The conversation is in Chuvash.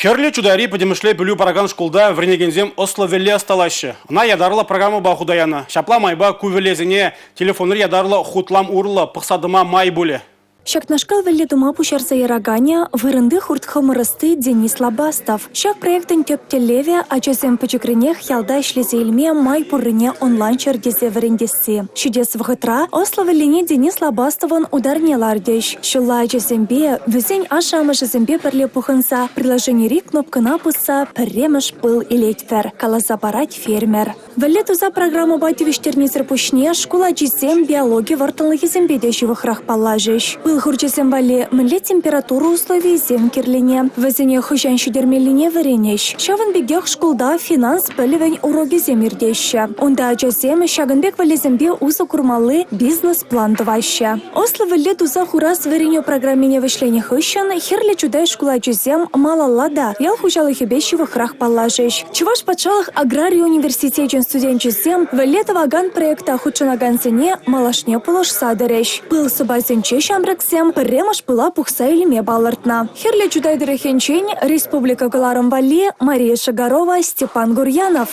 Хӗрлӗ Чутайри пӗтӗмӗшле пӗлӳ паракан шкулта вӗренекенсем ӑслӑ вӗлле ӑсталаҫҫӗ. Ӑна ятарлӑ программӑпа хута янӑ. Ҫапла майпа ку вӗллесене телефонри ятарлӑ хутлам урлӑ пӑхса тӑма май пулӗ. Ҫакнашкал вӗлле тума пуҫарса яраканӗ вырӑнти хурт-хӑмӑр ӑсти Денис Лобастов. Ҫак проектӑн тӗп тӗллевӗ – ачасем пӗчӗкренех ялта ӗҫлесе илме май пуррине ӑнланччӑр тесе вӗрентесси. Ҫитес вӑхӑтра ӑслӑ вӗллене Денис Лобастовӑн утарне лартӗҫ. Ҫулла ачасемпе, вӗсен ашшӗ-амӑшӗсемпе пӗрле пухӑнса приложенири кнопкӑна пусса пӗрремӗш пыл илетпӗр, каласа парать фермер. Вӗлле туса программӑпа тивӗҫтернисӗр пуҫне шкул ачисем биологи вӑрттӑнлӑхӗсемпе те ҫывӑхрах паллашӗҫ. Пыл хурчӗсем валли мӗнле температура условийӗсем кирлине, вӗсене хӑҫан ҫитермеллине вӗренӗҫ. Ҫавӑн пекех шкулта финанс пӗлӗвӗн урокӗсем иртеҫҫӗ. Унта ачасем ҫакӑн пек вӗллесемпе усӑ курмалли бизнес-план тӑваҫҫӗ. Ӑслӑ вӗлле туса хурас вӗренӳ программине вӗҫленӗ хыҫҫӑн Хӗрлӗ Чутай шкул ачисем малалла та ял хуҫалӑхӗпе ҫывӑхрах паллашӗҫ. Чӑваш патшалӑх аграри университечӗн студенчӗсем вӗлле тӑвакан проекта хутшӑнакансене малашне пулӑшса тӑрӗҫ. Пыл сӑпасӗнче ҫамрӑксем пӗрремӗш пыла пухса илме палӑртнӑ. Хӗрлӗ Чутай тӑрӑхӗнчен республика кӑларӑм валли Мария Шагарова, Степан Гурьянов.